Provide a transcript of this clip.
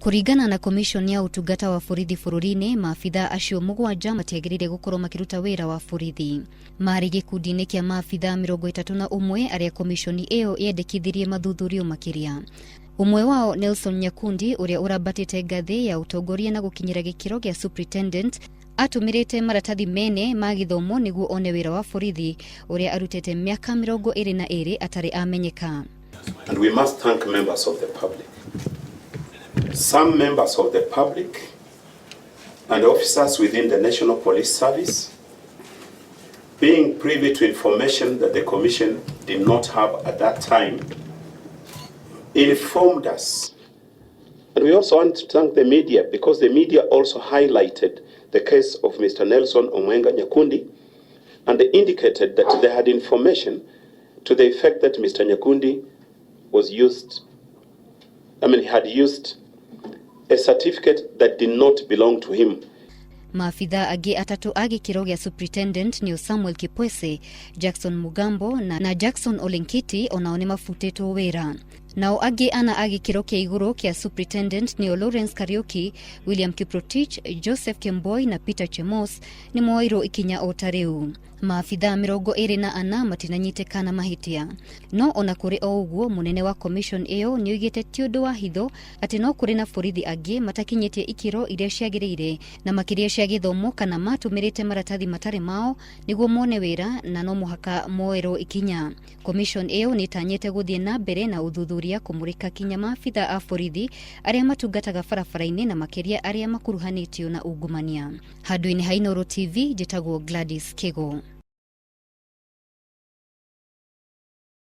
Kũringana na Commission ya Ũtungata wa Borithi bũrũri-inĩ, maabithaa acio mũgwanja matiagĩrĩire gũkorwo makĩruta wĩra wa borithi. Marĩ gĩkundi-inĩ kĩa maabithaa 31 arĩa komishoni ĩyo yendekithirie mathuthurio makĩria. Ũmwe wao, Nelson Nyakundi, ũrĩa ũrambatĩte ngathĩ ya ũtongoria na gũkinyĩra gĩkĩro gĩa superintendent, atũmĩrĩte maratathi mene ma gĩthomo nĩguo one wĩra wa borithi ũrĩa arutĩte mĩaka 22 atarĩ amenyeka. And we must thank members of the public. Some members of the public and officers within the National Police Service being privy to information that the Commission did not have at that time, informed us. And we also want to thank the media because the media also highlighted the case of Mr. Nelson Omwenga Nyakundi and they indicated that they had information to the effect that Mr. Nyakundi was used, I mean, had used a certificate that did not belong to him. Maabithaa angĩ atatũ a gĩkĩro gĩa superintendent nĩo Samuel Kipwese, Jackson Mugambo na Jackson Olenkiti onao nĩ mabutĩtwo wĩra. Nao angĩ ana a gĩkĩro kĩa igũrũ kĩa superintendent nĩo Lawrence Kariuki, William Kiprotich, Joseph Kemboi na Peter Chemos nĩ moeirwo ikinya o ta rĩu. Maabithaa 24 matinanyitĩkana mahĩtia. No ona kũrĩ o ũguo, mũnene wa commission ĩyo nĩoigĩte ti ũndũ wa hitho atĩ no kũrĩ na borithi angĩ matakinyĩtie ikĩro iria ciagĩrĩire na makĩria cia gĩthomo kana matũmĩrĩte maratathi matarĩ mao nĩguo mone wĩra na no mũhaka moerwo ikinya. Commission ĩyo nĩ ĩtanyĩte gũthiĩ na mbere na ũthuthuria kũmũrĩka kinya maabithaa a borithi arĩa matungataga barabara-inĩ na makĩria arĩa makuruhanĩtio na ungumania. Handũ-inĩ ha Inooro TV, njĩtagwo Gladys Kigo.